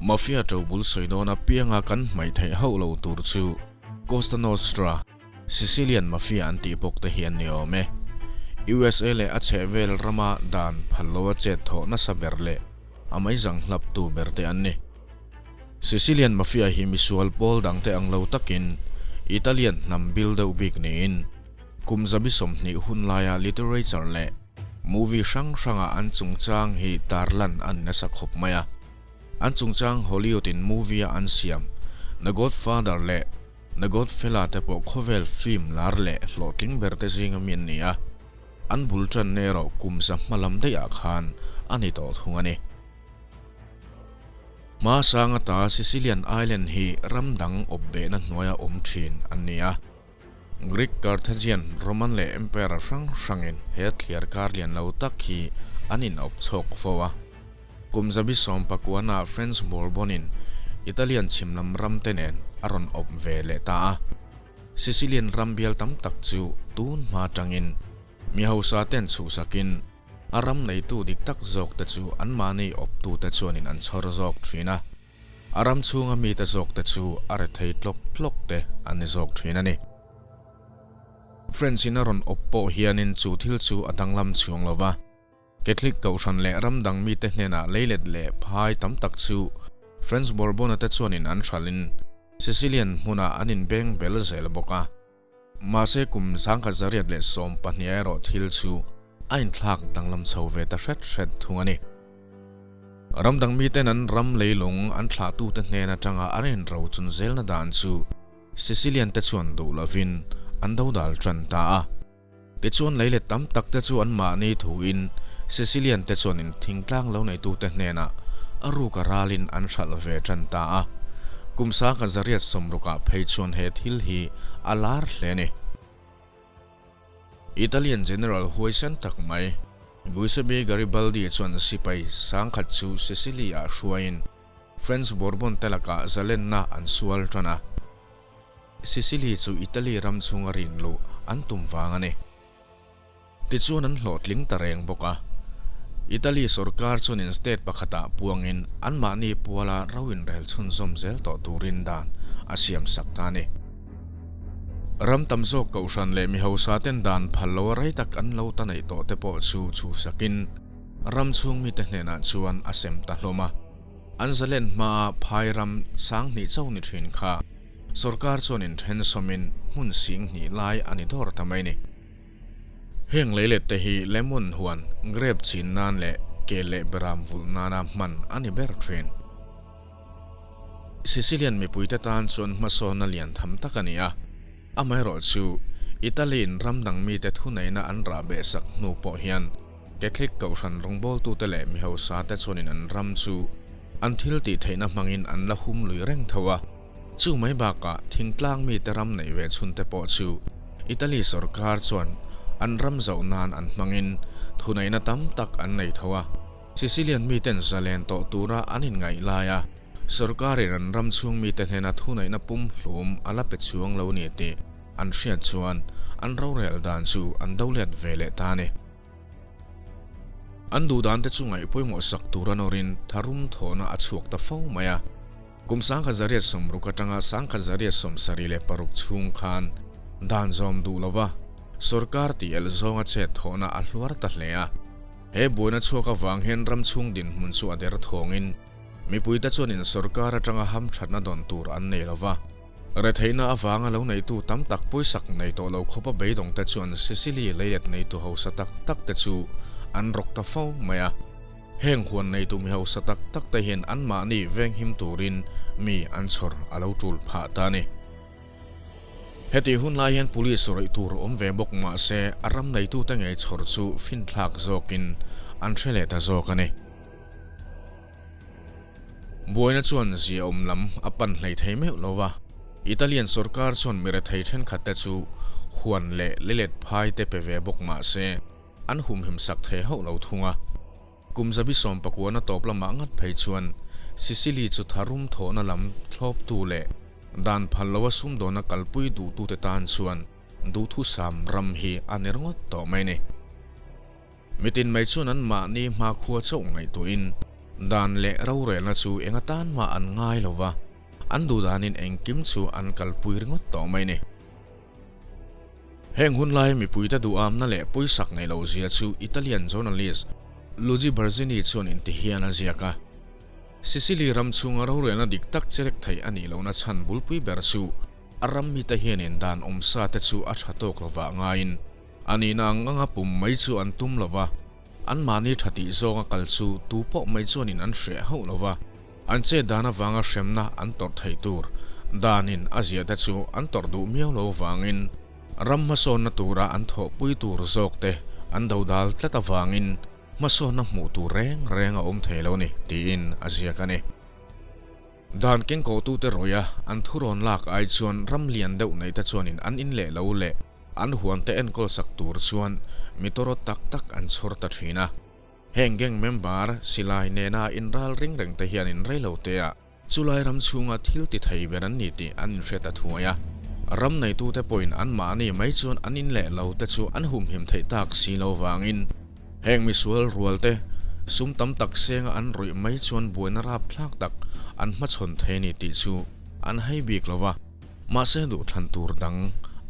Mafia ṭobul sawi dawn apianga kan hmaih theih hauh lo tur chu Costa Nostra, Sicilian Mafia an tih bawk te hi an ni awm e. USA leh a chhehvel rama dan phal loa chet thawh nasa ber leh a meizang hlaptu ber te an ni. Sicilian Mafia hi misual pawl dangte ang lo takin Italian hnam bil deuh bik niin kum zabi 20 hun laia literature leh movie hrang hranga an chungchang hi tarlan an nasa khawp mai a. An chungchang Hollywood in movie a an siam The Godfather leh The Godfella te pawh khawvel film lar leh hlawhtling ber te zinga mi an ni a, an bul tanna erawh kum za hma lam daihah khan a ni tawh thung a ni. Hma sang ata Sicilian Island hi ram dang awp behna hnuaia awm thin an ni a. Greek, Carthagian, Roman leh Emperor hrang hrangin he thliar kar lian lo tak hi an inawp chhawk fo a. Kum 19 ah French Bourbon-in Italian chhim lam ram te nen a rawn awp ve leh ta a. Sicilian ram bial tam tak chu tun hma tangin mi hausa ten chhuhsakin a ram neitu dik tak zawk te chu anmahni awptute chuanin an chhawr zawk thin a. A ram chhunga mite zawk te chu a rethei tlawk tlawk te an ni zawk thin a ni. French-in a rawn awp pawh hianin chu thil chu a danglam chhuang lo va. Catholic kohhran leh ram dang mite hnenah leilet leh phai tam tak chu French Bourbon-a te chuanin an hralhin Sicilian hmunah an inbeng bel zel bawk a. Mahse kum 1812 erawh thil chu a inthlak danglam chho ve ta hret hret thung a ni. Ram dang miten an ram leilung an thlahtute hnen atanga an inro chun zelna dan chu Sicilian te chuan duh lovin an dodal tan ta a. Tichuan leilet tam tak te chu anmahni thuin Sicilian te chuanin thingtlang lo neitute hnenah a ruk a ralin an hralh ve tan ta a. Kum 1860ah phei chuan he thil hi a lar hle a ni. Italian General huaisen tak mai Giuseppe Garibaldi chuan sipai 1000 chu Sicily-ah hruaiin French Bourbon te lakah zalenna an sual tan a. Sicily chu Italy ram chhunga rin luh an tum vang a ni. Tichuan an hlawhtling ta reng bawk a. Italy sorkar chuanin state pakhatah puangin anmahni puala ro inrel chhunzawm zel tawh turin dan a siam sak ta a ni. Ram tam zawk kohhran leh mi hausa ten dan phal lo a rei tak an lo ta neih tawh te pawh chu chhuhsakin ram chhung mite hnenah chuan a sem ta hlawm a. An zalen hmaa phai ram 2000 chauh ni thin kha sorkar chuan inthen sawmin hmun 2000 lai a ni dawr ta mai ni. Heng leilet te hi lemon huan, grape chin nan leh kel leh beram vulh nana hman a ni ber thin. Sicilian mipuite tan chuan hmasawnna lian tham tak a ni a, amaherawhchu Italy-in ram dang mite thuneihna an rah beh sak hnu pawh hian Catholic kohhran rawngbawltute leh mi hausate chuanin an ram chu an thil tih theihna hmangin an la hum lui reng tho a. Chu mai bakah thingtlang mite ram neih ve chhunte pawh chu Italy sorkar chuan an ram zauh nan an hmangin thuneihna tam tak an nei tho a. Sicilian miten zalen tawh tura an inngaih laia sorkarin an ram chhung mite hnena thuneihna pumhlum a la pe chuang lo ni tih an hriat chuan an rorel dan chu an do let ve leh ta a ni. An duh dan te chu ngaih pawimawh sak tur a nawrin tharum thawhna a chhuak ta fo mai a. Kum 1860 atanga 1876 chhung khan dan zawm duh lova sorkar tih el zawnga chet thawhna a hluar ta hle a. He buaina chhuak avang hian ram chhung dinhmun chu a der thawngin mipuite chuanin sorkar atanga hamthatna dawn tur an nei lova. Retheihna avanga lo neitu tam tak pawisak nei tawh lo khawpa beidawngte chuan Sicily leilet neitu hausa tak tak te chu an rawk ta fo mai a. Heng huan neitu mi hausa tak tak te hian anmahni venghim turin mi an chhawr a lo tul phah ta a ni. Hetih hun lai hian police rawih tur awm ve bawk mah se a ram neitute ngei chhawr chu finthlak zawkin an hre leh ta zawk a ni. Buaina chuan ziaawm lam a pan hlei thei meuh lo va, Italian sorkar chuan mi rethei thenkhat te chu huan leh leilet phai te pe ve bawk mah se an humhim sak thei hauh lo thung a. Kum 19 na tawp lamah ngat phei chuan Sicily chu tharum thawhna lam thlawptu leh dan phal loa sumdawna kalpui duhtute tan chuan duhthusam ram hi a ni ringawt tawh mai a ni. Mitin mai chuan anmahni hmakhua chauh ngaihtuahin. Dan leh rorelna chu eng atan mah an ngai lo va, an duhdanin engkim chu an kalpui ringawt tawh mai ni. Heng hun lai mipuite duhamna leh pawisak nei lo zia chu Italian journalist Luigi Barzini chuan intihian a ziak a. Sicily ram chhunga rorelna dik tak chelek theih a nih lohna chhan bulpui ber chu a ram mite hianin dan awmsa te chu a tha tawk lovah ngaiin a nihna ang anga pum mai chu an tum lo va, anmahni tha tih zawnga kal chu tu pawh mai chuanin an hreh hauh lo va, an chet dan avanga hremna an tawrh theih tur danin a ziah te chu an tawrh duh miau lo vangin ram hmasawnna tura an thawhpui tur zawk te an dodal tlat avangin hmasawnna hmuh tur reng reng a awm thei lo ni tiin a ziak a ni. Dan kengkawhtute rawih a an thurawn lak ai chuan ram lian deuh neite chuanin an in leh lo leh an huante enkawl sak tur chuan mi tawrawt tak tak an chhawr ta thin a. Heng gang member silai nena inral ring reng te hianin reilotea Chulai ram chhunga thil ti thei ber an ni tih an inhre ta thuai a. Ram neitute pawhin anmahni mai chuan an in leh lo te chu an humhim theih tak si lo vangin heng misual rual te sum tam tak senga an ruih mai chuan buaina rapthlak tak an hmachhawn thei a ni tih chu an hai bik lo va, mahse duhthlan tur dang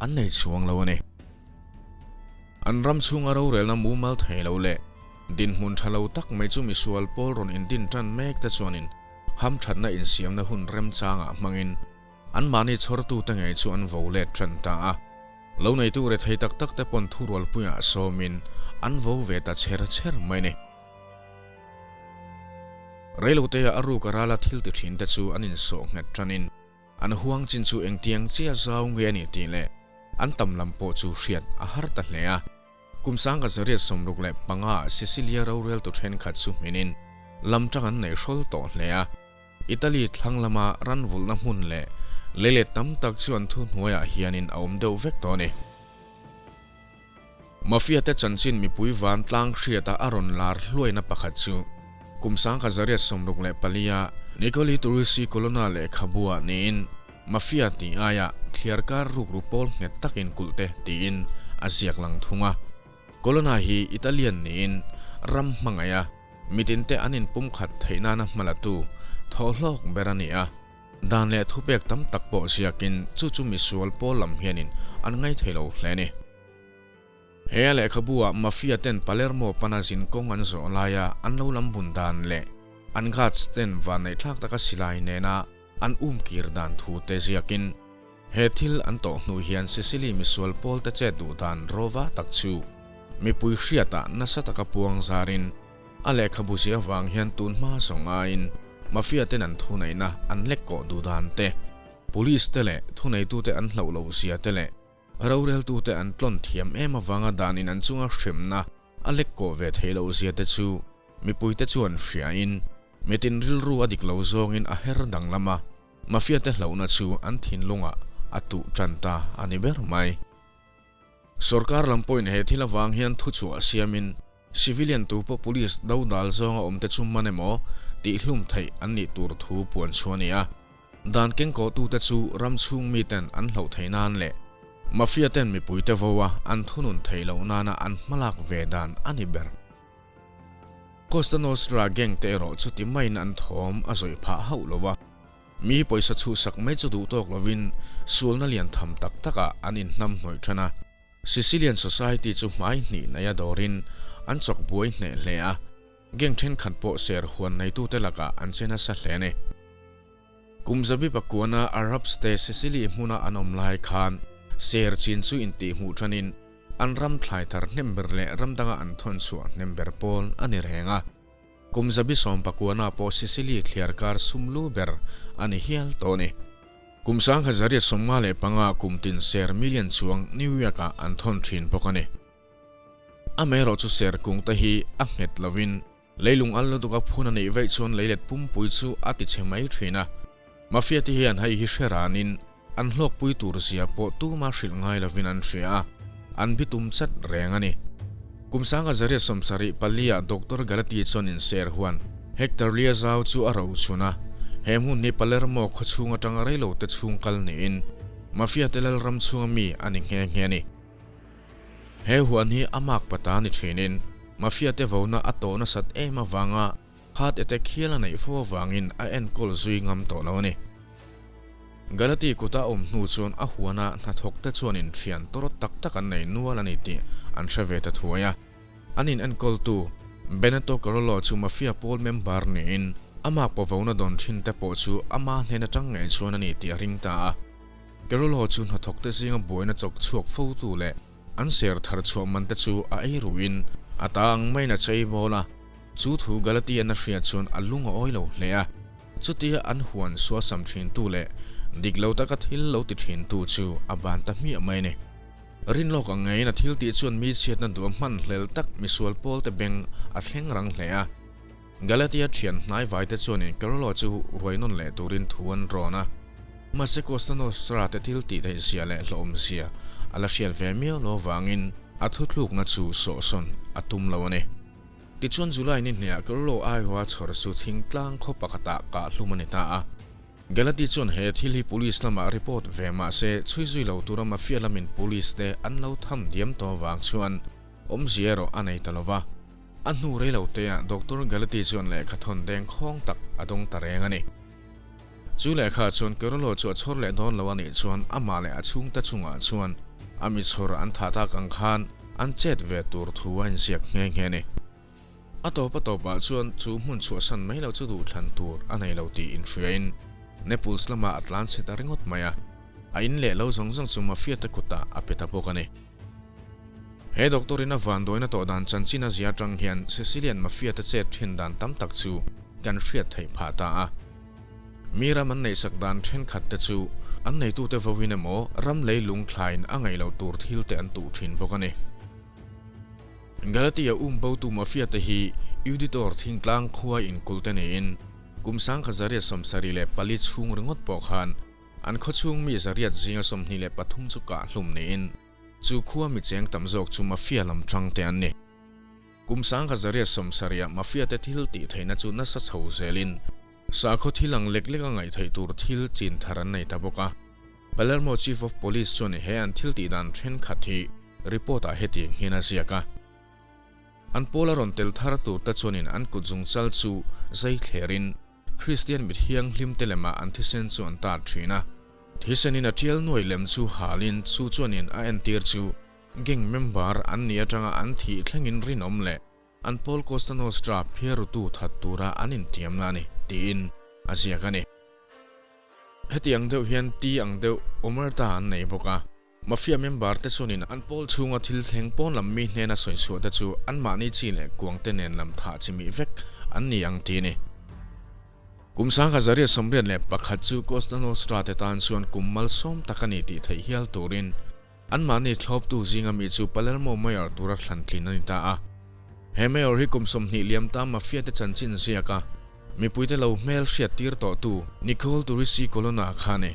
an nei chhuang lo a ni. An ram chhunga rorelna mumal thei lo leh dinhmun tha lo tak mai chu misual pawl rawn indin tan mek te chuanin Hamthatna insiamna hun remchangah hmangin anmahni chhawrtute ngei chu an vo let tan ta a. Lo neitu rethei tak tak te pawn thurualpuiah sawmin an vo ve ta chher chher mai ni. Reilotea a ruk a rala thil ti thin te chu an insawh nghet tanin an huang chin chu engtiang chia zau nge a ni tih leh an tam lam pawh chu hriat a har ta hle a. Kum 1965 ah Sicilia roreltu thenkhat chu hminin lam tang an nei hrawl tawh hle a. Italy thlang lama ran vulhna hmun leh leilet tam tak chu an thuhnuaiah hianin a awm deuh vek tawh a ni. Mafia te chanchin mipui vantlang hriata a rawn lar hluaina pakhat chu kum 1964 a Nicoli Turisi Colonna lehkhabu ah niin Mafia tih aia thliarkar rukru pawl nghet takin kulh te tiin a ziak lang thung a. Colonna hi Italian niin ram hmangaih a, mitin te an inpumkhat theih nana hmalatu thawhlawk ber a ni a. Dan leh thupek tam tak pawh ziakin chu chu misual pawl lam hianin an ngaithei lo hle a ni. He a lehkhabu ah Mafia ten Palermo pana zin kawng an zawh laia an lo lam bun dan leh an guards ten vanneihthlak taka silai nena an um kir dan thu te ziakin he thil an tawh hnu hian Sicily misual pawl te chet duh dan rawva tak chu mipui hriatah nasa taka puang zarin a lehkhabu zia vang hian tun hma zawng aiin Mafia ten an thuneihna an lek kawh duh dan te, Police te leh thuneitute an hlauh loh zia te leh Roreltute an tlawn thiam em avanga danin an chunga hremna a lek kawh ve theih loh zia te chu mipuite chuan hriain mitin rilru a dik lo zawngin a her danglam a, mafia te hlauhna chu an thinlungah a tuh tan ta a ni ber mai. Sorkar lam pawhin he thil avang hian thuchhuah siamin civilian tu pawh police dodal zawnga awmte chu man emaw tihhlum theih an nih tur thu puan chu a ni a. Dan kengkawhtute chu ram chhung miten an hloh theih nan leh mafia ten mipuite vo a an thunun theih loh nana an hmalak ve dan a ni ber. Costa Nostra gang te erawh chuti maiin an thawm a zawih phah hauh lo a, mi pawisa chhuhsak mai chu duh tawk lovin sualna lian tham tak takah an inhnam hnawih than a. Sicilian Society chu hmai hnih neia dawrin an chawk buai hneh hle a. Gang thenkhat pawh ser huan neitute lakah an che nasa hle a ni. Kum zabi pakuana Arabs te Sicily hmuna an awm lai khan ser chin chu intihhmuh tanin an ram thlai thar hnem ber leh ram danga an thawn chhuah hnem ber pawl a ni reng a. Kum zabi sawm pakuana pawh Sicily thliarkar sum lu ber a ni hial tawh a ni. Kum 1955 kum tin ser million chuang New York-ah an thawn thin bawk a ni. Amaherawh chu ser kung te hi a nghet lovin leilung al lutuk a phun a neih vaih chuan leilet pumpui chu a ti chhe mai thin a. Mafia te hian hei hi hre ranin an hlawkpui tur zia pawh tuma hrilh ngai lovin an hria a, an bitum chat reng a ni. Kum 1974 ah Doctor Galati chuan inser huan Hector Liazau chu a rochun a, he hmun hi Palermo khawchhung atanga reilote chhung kal niin Mafia te lalram chhunga mi a ni nghe nghe a ni. He huan hi a mak pata ni thinin Mafia te vona a tawh nasat em avanga Heart attack hial a neih fo avangin a enkawl zui ngam tawh lo a ni. Galati kuta a awm hnu chuan a huana hnathawk te chuan inthian tawrawt tak tak an nei nual a ni tih an hre ve ta thuai a. An in enkawltu Benetto Carollo chu Mafia pawl member niin amah pawvona dawn thin te pawh chu ama hnen atang ngei chuan a ni tih a ring ta a. Carollo chu hnathawk te zinga buaina chawk chhuak fotu leh an ser thar chhuah man te chu a ei ruhin a ta ang maiin a chei bawl a. Chu thu Galati an a hriat chuan a lung a awi lo hle a. Chutia an huan suasam thintu leh dik lo taka thil lo ti thintu chu a ban ta hmiah mai a ni. Rin lawk ang ngeiin a thil tih chuan mi chhiatna duh a hman hlel tak misual pawlte beng a thleng rang hle a. Galatia thian hnai vaite chuanin Carolo chu ruai nawn leh turin thu an rawn a. Mahse Costa Nostra te thil tih theih zia leh hlawhawm zia a la hriat ve miau lo avangin a thuthlukna chu sawhsawn a tum lo a ni. Tichuan July ni hniah Carolo aiawha chhawr chu thingtlang khaw pakhatah kah hlum a ni ta a. Galati chuan he thil hi police lamah report ve mah se chhui zui lo tura mafia lamin police te an lo tham diam tawh avang chuan awmzia erawh a nei ta lo va. A hnu rei lo teah Doctor Galati chuan lehkha thawn deng khawng tak a dawng ta reng a ni. Chu lehkha chuan Carollo chu a chhawr leh dawn lo a nih chuan amah leh a chhungte chungah chuan a mi chhawr an thah tak ang khan an chet ve tur thu a inziak nghe nghe a ni. A tawp a tawpah chuan chu hmun chhuahsan mai lo chu duhthlan tur a nei lo tih inhriain Naples lamah a tlan chhe ta ringawt mai a, a in leh lo zawng zawng chu Mafia te kutah a pe ta bawk a ni. He doctor in a vanduaina tawh dan chanchin a zia atang hian Sicilian Mafia te chet thin dan tam tak chu kan hriat theih phah ta a. Mi ram an neihsak dan thenkhat te chu an neitute vawin emaw ram leilung thlain a ngaih loh tur thil te an tuh thin bawk a ni. Galatia um botu Mafia te hi Uditor thingtlang khua inkulte niin kum 1974 chhung ringawt pawh khan an khawchhung mi zariat zinga 23 chu kah hlum niin chu khua mi cheng tam zawk chu Mafia lam tang te an ni. Kum 1970 ah Mafia te thil tih theihna chu nasa chho zelin sakhaw thil ang lek lek a ngaih theih tur thil chin thar an nei ta bawk a. Palermo Chief of Police chuan he an thil tih dan thenkhat hi report ah hetiang hian a ziak a. An pawl a rawn tel thar tur te chuanin an kut zung chal chu zai thlerin Kristian mit hianghlim te lemah an thisen chu an tar thin a. Thisenin a tial nuai lem chu halin chu chuanin a entir chu gang member an nih atanga an thih thlengin rinawm leh an pawl Costa Nostra phiarutu that tura an intiamna a ni tiin a ziak a ni. Heti ang deuh hian ti ang deuh Omerta an nei bawk a. Mafia member te chuanin an pawl chhunga thil thleng pawn lam mi hnena sawi chhuah te chu anmahni chi leh kuang te nen lam thah chi mih vek an ni ang ti a ni. Kum 1981 chu Costa Nostra te tan chuan kum malsawm tak a ni tih theih hial turin anmahni thlawptu zinga mi chu Palermo Mayor tura thlan tlin a ni ta a. He Mayor hi kum 20 liam ta Mafia te chanchin ziak a. Mipuite lo hmel hriat tir tawhtu Nicole Turisi Colonna kha a ni.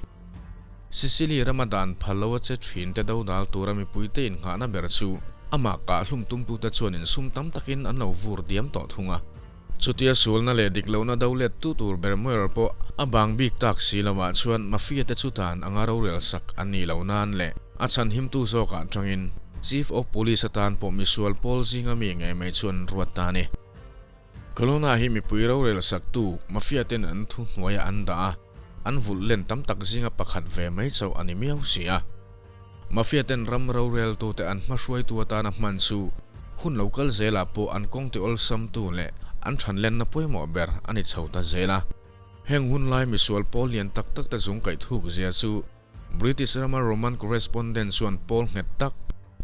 Sicily rama dan phal lo a che thin te dodal tura mipuite innghahna ber chu amah kah hlum tumtute chuan insum tam takin an lo vur diam tawh thung a. Chutia sualna leh dik lohna do let tu tur ber Moyer pawh a bang bik tak si lovah chuan Mafia te chu dan anga rorel sak an nih loh nan leh a chhanhimtu zawkah tangin Chief of Police atan pawh misual pawl zinga mi ngei mai chuan ruat ta a ni. Colonna hi mipui rorel saktu Mafia ten an thu hnuaia an dah a, an vulh len tam tak zinga pakhat ve mai chauh a ni miau si a. Mafia ten ram roreltute an hmahruaitu atana hman chu hun lo kal zelah pawh an kawng ti awlsamtu leh an thanlenna pawimawh ber a ni chho ta zel a. Heng hun lai misual pawl lian tak tak te zung kaih thuk zia chu British rama Roman correspondent chuan pawl nghet tak,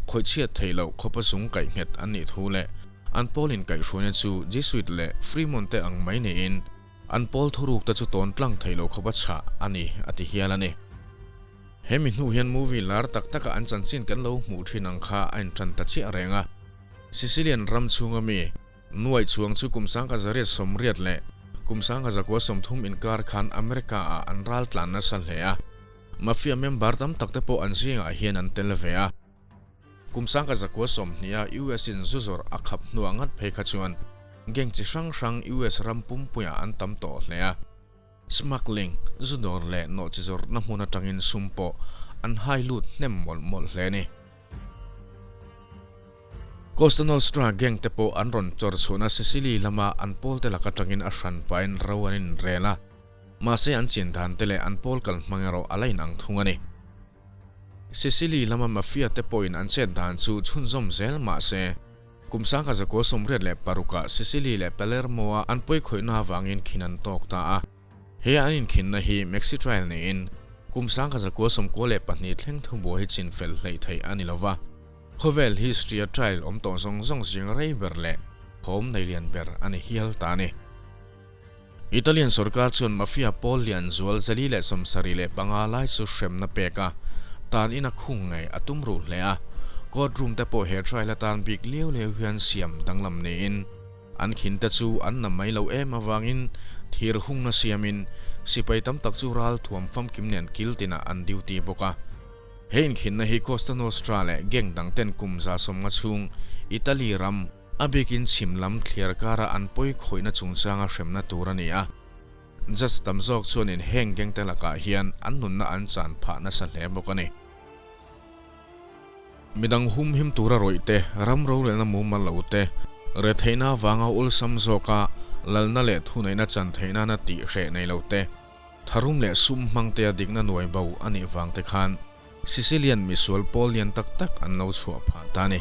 khawihchhiat theih loh khawpa zung kaih nghet an nih thu leh an pawl inkaihhruaina chu Jesuit leh Freeman te ang mai niin an pawl thuruk te chu tawn tlang theih loh khawpa chhah a ni a ti hial a ni. He mi hnu hian movie lar tak taka an chanchin kan lo hmuh thin ang kha a intan ta chiah reng a. Sicilian ram chhunga mi Nuaih chuang chu kum 1980 leh kum 1930 inkar khan America ah an ral tlan nasa hle a, Mafia member tam tak te pawh an zingah hian an tel ve a. Kum 1920 a US in zu zawrh a khap hnuah ngat phei kha chuan gang chi hrang hrang US ram pumpuiah an tam tawh hle a. Smuggling, zu dawr leh nawhchi zawrhna hmun atangin sum pawh an hai lut hnem mawlh mawlh hle a ni. Costa Nostra gang te pawh an rawn chawr chhuahna Sicily lama an pawl te lak atangin a hran pahin ro an inrel a, mahse an chin dan te leh an pawl kal hmang erawh a la inang thung a ni. Sicily lama Mafia te pawhin an chet dan chu chhunzawm zel mahse, kum 1986 ah Sicily leh Palermo a an pawikhawihna avangin khin an tawk ta a. He an inkhinna hi Maxi Trial niin kum 1992 thleng thubuai hi chin fel hleih theih a ni lova. Khawvel history a trial awm tawh zawng zawng zing rei ber leh thawm nei lian ber a ni hial ta a ni. Italian sorkar chuan mafia pawl lian zual 475 lai chu hremna pek a, tan in a khung ngei a tum ruh hle a. Court room te pawh he trial atan bik liau liau hian siam danglam niin an khin te chu an na mai lo em avangin thir hungna siamin sipai tam tak chu ral thuam famkim nen kil tinah an duty bawk a. He inkhinna hi Costa Nostra leh gang dang ten kum 150 chhung Italy ram, A bikin chhim lam thliar kara an pawi khawihna chungchanga hremna tur a ni a. Judge tam zawk chuanin heng gengte lakah hian an nunna an chan phah nasa hle bawk a ni. Midang humhim tura rawih te, ram rorelna mumal lo te, retheihna avanga awlsam zawka lalna leh thuneihna chan theih nana tih hreh nei lo te, tharum leh sum hmangtea dikna nuai bo a nih vang te khan Sicilian misual pawl lian tak tak an lo chhuah phah ta a ni.